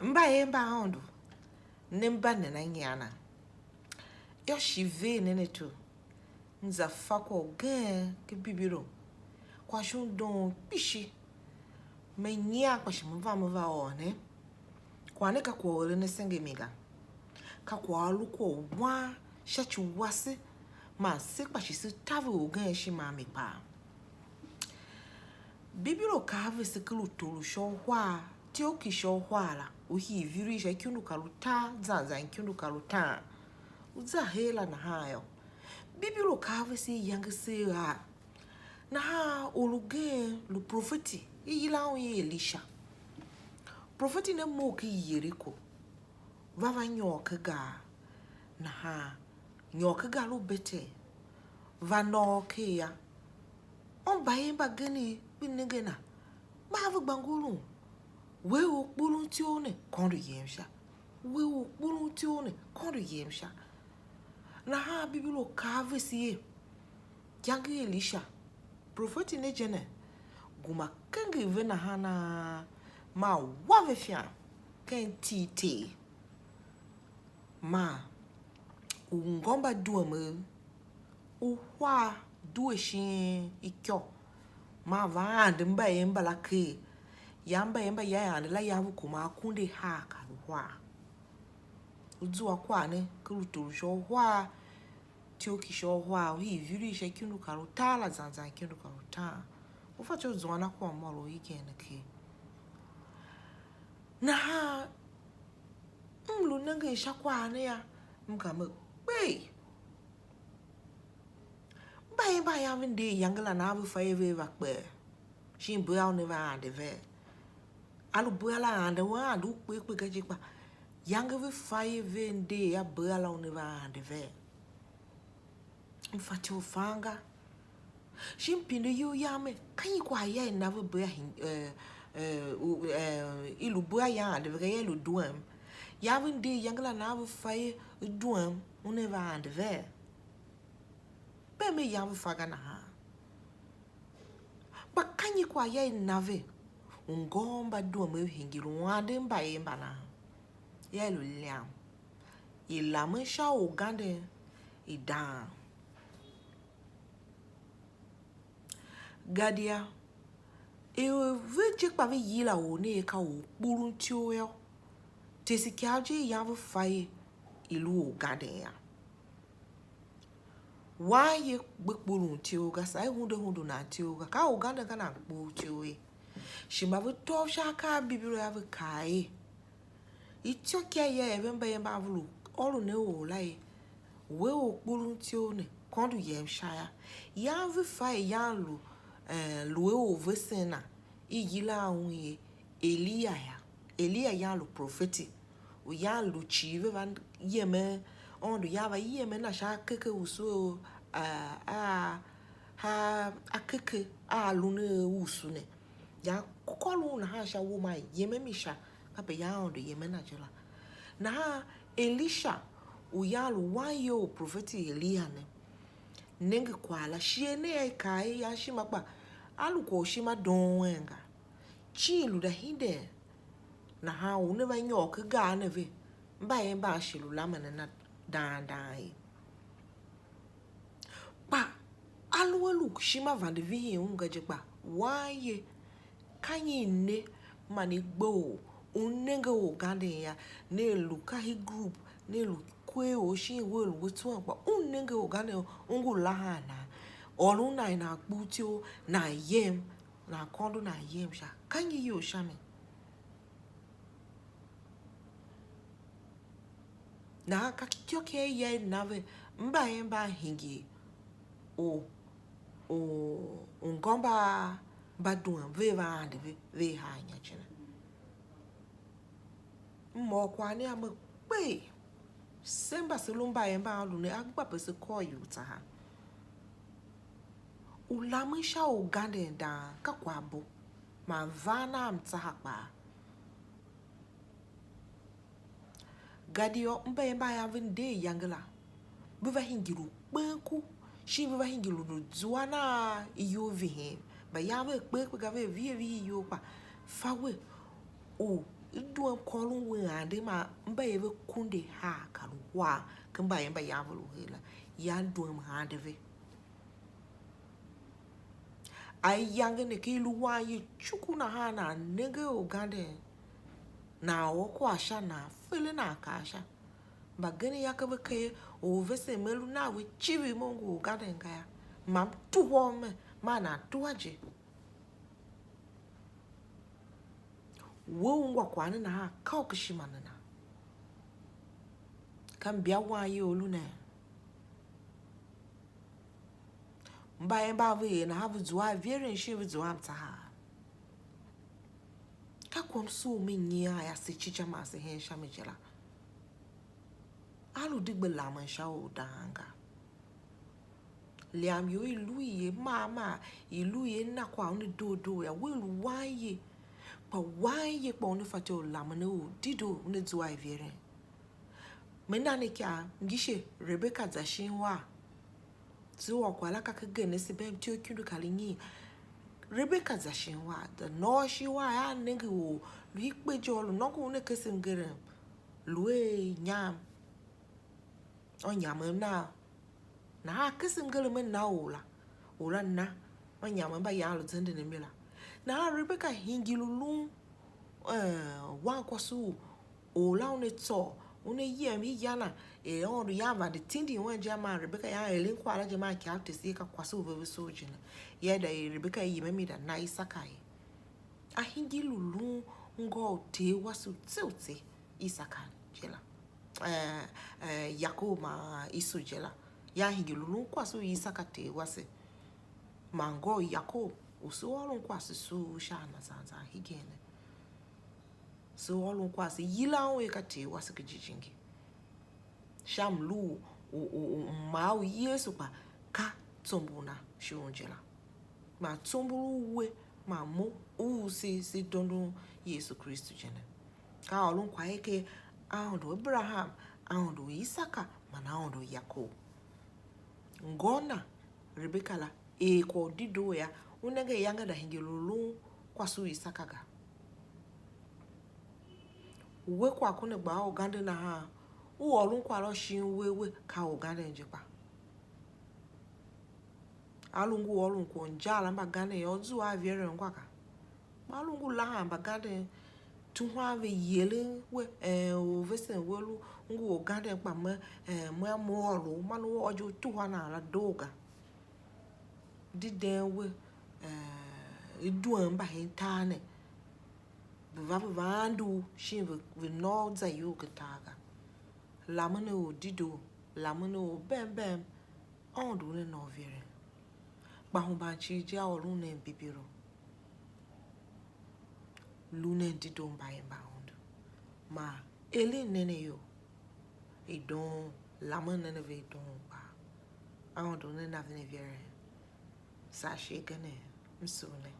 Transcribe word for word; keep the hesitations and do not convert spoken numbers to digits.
Mbayev mba Aôndo, ne mba nen anyian? Yô, shi ver nen ato, m za fa kwagh ugen ken Bibilo, kwagh shon u doon kpishi. Me nyian kpa shi me va me va ôr ne. Kwagh ne ka kwagh u eren asenge a mi ga. Ka kwagh a lu kwagh u wan sha ci wase, man se kpa shi se taver ugen shin a mi kpaa. Bibilo kaa a vese ken utor u sha uhar, ityough ki sha uhar la, u hii virii sha ikundu kar utar, zan zan ikundu kar utaan, u za her la nahan yô, Bibilo kaa a vese iyange se a. Nahan or ugen lu profeti, i yilan un er Elisha. Profeti ne mough ken Yeriko, va va nyôr ken gar. Nahan nyôr ken gar u Betel, va nôô ker yô. Mbayev mbagenev ve nenge a na, maa ve gba ngurun. We u kpurun ityough ne, kôndo yem sha. We u kpurun ityough ne, kôndo yem sha. Nahan Bibilo kaa a vese er, iyange i Elisha, profeti ne je ne, gema kenger ve nahan, maa wa ve ifan ken iti i Ter. Man u ngô mba duemev, uhar due shin ikyô, man va ande mbayev mbala ker, ya mbayev mba ya ande la ya ve kuma akunduahar kar uhar. U zua kwagh ne ken utor u sha uhar, ityough ki sha uhar, u hii virii sha ikundu kar utar la zan zan ikundu kar utaan. U fatyô u zuan a kwagh u môr u igen ne ker. Nahan m lu nengen sha kwagh ne yô, m gema kpee. Mbayev mba yange ve nder iyange la nahan ve fa er vea va kpe, shin bea una va ande vee? A lu bea la ande, we ande u kpe kpe ga je, kpa yange ve fa er vea nder a bea la una va ande vee? M fatyô u fan ga. Shin m pine iyol yam mer, ka nyi kwagh ya i na ve bea hin-, eh, eh, u, eh, i lu bea ya ande ve ga, ya i lu duem? Ya ve nder iyange la nahan ve fa er duem una va ande vee? Bem me yange ve fa ga nahan. Kpa ka nyi kwagh ya i na ve u ngôôr mba duemev hingir u ande mbayev mba nahan? Ya i lu liam, i lamen sha organden, i dang. Gadia er ve je kpa ve yila or ne er ka or u kpurun ityough yô, tese ikav je i yange ve fa er i lu organden yô. Wan ye gbe kpurun ityough ga, saa i hunde hundu nan ityough ga, ka organden ka nan kpur ityough ye. Shi mba ve tôv sha akaa a Bibilo yô, ve kaa er, ityô ki aya er ve mba ye mba ve lu ôron a or la ye, we u kpurun ityough ne, kôndo yem sha yô. Yan ve fa er yan lu, eh, lu a orvesen na, i yilan un er Eliya yô. Eliya yan lu profeti, u yan lu cii ve va yemen, Aôndo yan va yemen na sha akeke usu a, a, a, a akeke a lu ne usu ne. Yan kôr un nahan sha won, man yem a mi sha, kape ya Aôndo yemen a je la. Nahan Elisha u yan lu wanye u profeti Eliya ne, nenge kwagh la, shighe ne a i kaa er ya ishima kpa a lu kwagh u ishima doon wen ga. Cii lu da hiden, nahan u ne va nyôr ken gar ne ve, mbayev mban shi lu lamen a na dang dang ye. Kpa aluer lu ishima vande vihin un ga je, kpa wan ye, ka nyi i ne man i gbe u u nenge organden yô, ne lu ka hii group, ne lu kuer or shin we lu we tswen, kpa u nenge organden u ngu lahan nan, ôron nan nan kpur ityough, nan yem, nan kôndo nan yem sha, ka nyi iyol sha mi? Nahan ka ityô ki aya i na ve, mbayev mba hingir u, u, u ngô mba, mba duen ve va ande ve, ve haa inya je ne. M ôr kwagh ne a me kpee, se mba se lu mbayev mba Aôndo ne, a gba pe se kôr iyol tsaha. U lamen sha organden dang ka kwaghbo, man van a mtsaha kpaa. Gadia mbayev mba yan ve nder iyange la, ve va hingir u kpen ku, shin ve va hingir u zuan a iyol vihin. Mba yan ve kpe kpe ga, ve vihi vihi iyol, kpa fa we u i duem kôron we ande, ma mba er ve kunde haa kar uhar ken mbayev mba yan ve lu her la, ya duem ande ve. Ayange ne ke i lu wan ye cuku nahan nan nenge organden, nan ôr kwagh sha, nan fele nan kaa sha. Mbagenev yô, ka ve kaa er orvesen me lu nan ve civir, me ngu organden ga yô, ma m tuhwa u me, maa nan tuhwa je. We u ungwa kwagh ne nahan, ka u kishima nena? Ka mbia wanyol u lu ne? Mba er mba ve er nahan ve zua a iveren shin ve zua a mtsaha? Ka kwamso u me nyian ase cica man se hen sha mi je la. A lu di gbe lamen sha u dang ga. Liam ior i lu i er maa maa, i lu i er na kwagh una doo doo yô, we lu wanye, kpa wanye kpa una fatyô u lamen a u dedoo una zua a iveren. Me na ne ikyav, ngi she Rebeka za shin wan. Se ôr kwagh la ka ken Genese bee mtyough ikundu kar inyi. Rebeka za shin wan, za nôô shin wan, a nenge or lu i kpe je, lu nôngo una kese mngerem, lu a inyam. Ônyamem na, nahan a kese mngerem a na or la, or la na, ônyamem mba yan lu zenden a mi la. Nahan Rebeka hingir u lun, eh, wankwase u or la una tsôr, una yem i ya na, er Aôndo yan vande tindi wen je, a maa Rebeka yan eren kwagh la je, maa ikyav tese ka kwase u ve ve soo je ne. Ya da er Rebeka yem a mi da na Isaka ye. A hingir u lun ngô u ter wase u tse u tse, Isaka je la. Eh, eh, Yakob man Esau je la. Ya hingir u lun kwase u Isaka ter wase, man ngô u Yakob u se ôron kwase soo sha a na zan zan hegen ne. Se ôron kwase, se yilan un er ka ter wase ki jijingi. Sha mlu u, u, u, u mmar u Yesu kpa ka tsombor na shon je la. Man tsombor u we man mo u se, se dondon Yesu Kristu je ne. Ka ôron kwagh er ken Aôndo u Aberaham, Aôndo u Isaka, man Aôndo u Yakob. Ngô na, Rebeka la, er kwagh u dedoo yô, u nenge ayange da hingir u lun kwase u Isaka ga. We kwagh ku ne gba a organden nahan, u ôron kwagh la u shin uwegh we ka organden je kpa. A lu ngu ôron kwagh u injar la mbaganden yô, u zua a iveren ngwa ga. Kpa a lu ngu lahan mbaganden, tuhwan ve yeren we, eh, u vesen we lu ngu organden, kpa me, eh, me a mo ôr u man u ôr je u tuhwa nan la doo ga. Dedem we, eh, i duen mba hen tar ne, ve va ve va ande u, shin ve, ve nôô u za iyol ken tar ga. Lamen a or dedoo, lamen a or bem bem, Aôndo una nôô iveren. Kpa hemban cii je a ôron nen bibiro. Lu nen dedoo mba er mba Aôndo, man eren nen ayol i doon, lamen nen a ve i doon kpaa. Aôndo una na ven iveren. Saa shi agen ne, m sugh ne.